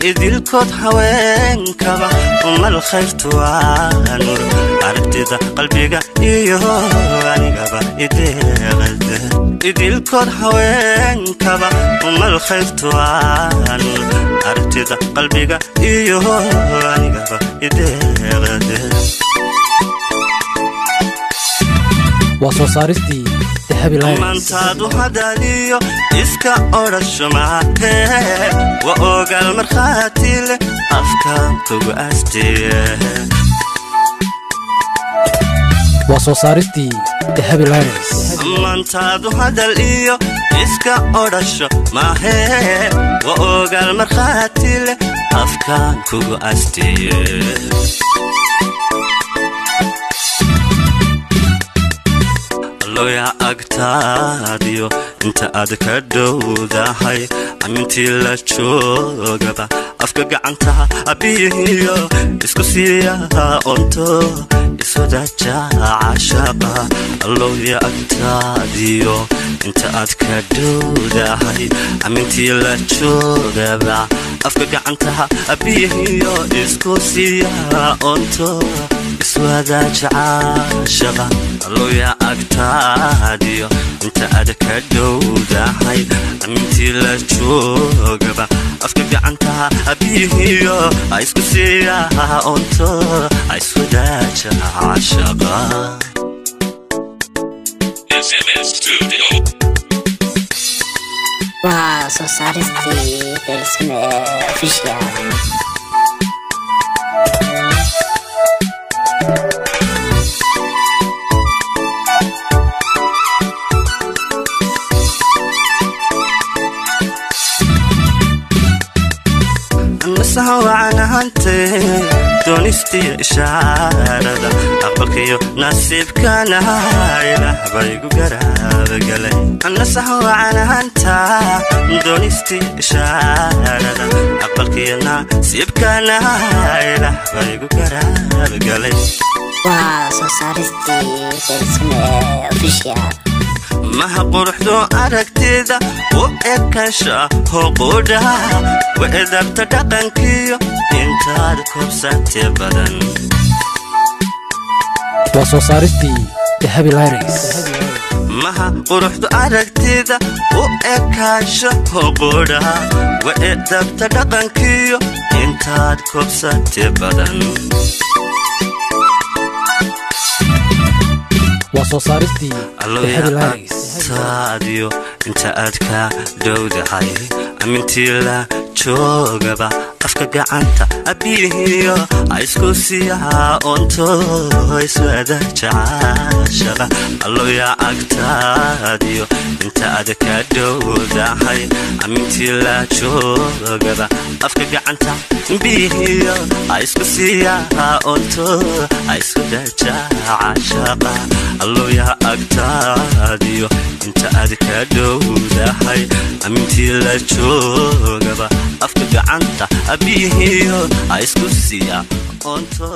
Idilkood haweenkaba umal khayrtu waa nur aragtida qalbiga iyo anigaba ideeqada. Idilkood haweenkaba umal khayrtu waa nur aragtida qalbiga iyo anigaba ideeqada. Waa soo saaristii Dahabi Lyrics. Maantaadu hadaliyo iska odhasho maahee, waa ogaal markhaati leh afkaan kugu astiye. Waa soo saaristii Dahabi Lyrics. Maantaadu hadal iyo iska odhasho maahee, waa ogaal markhaati leh afkaan kugu astiye. Alloya agtaadiyo inta aad ka dhowdahay amintii la joogaba afka gacanta abiyihiyo isku siiya onto iswadaja cashaqa. Alloya agtaadiyo inta aad ka dhowdahay amintii la joogaba afka gacanta abiyihiyo isku siiya onto iswadaja cashaqa. Alloya agtaadiyo inta aad ka dhowdahay amintii la joogaba afka gacanta abiyihiyo isku siiya onto iswadaja cashaqa. SMS Studio. Waa soo saaristii Delsame Official. Nasaha wacanahante doonistiyo ishaarada aqbalkiyo nasiibkana ilaah baygu garaabgalay. Nasaha wacanahanta doonistiyo ishaarada aqbalkiyo nasiibkana ilaah baygu garaabgalay. Waa soo saaristii Delsame Official. Maha quruxdu aragtida u ekansha hoqudha, wa edabta dhaqankiyo intaad kobsate badan. Waa soo saaristii Dahabi Lyrics. Maha quruxdu aragtida u ekaasho hoqudha, wa edabta dhaqankiyo intaad kobsate badan. Waa soo saaristii Alloya Dahabi Lyrics. Agtaadiyo inta aad ka dhowdahay amintii la joogaba afka gacanta abiyihiyo isku siiya onto iswadaja caashaqa. Alloya agtaadiyo inta aad ka dhowdahay amintii la joogaba afka gacanta biyihiyo isku siiya onto iswadaja caashaqa. Alloya agtaadiyo inta aad ka dhowdahay amintii la joogaba afka gacanta abiyihiyo isku siiya onto.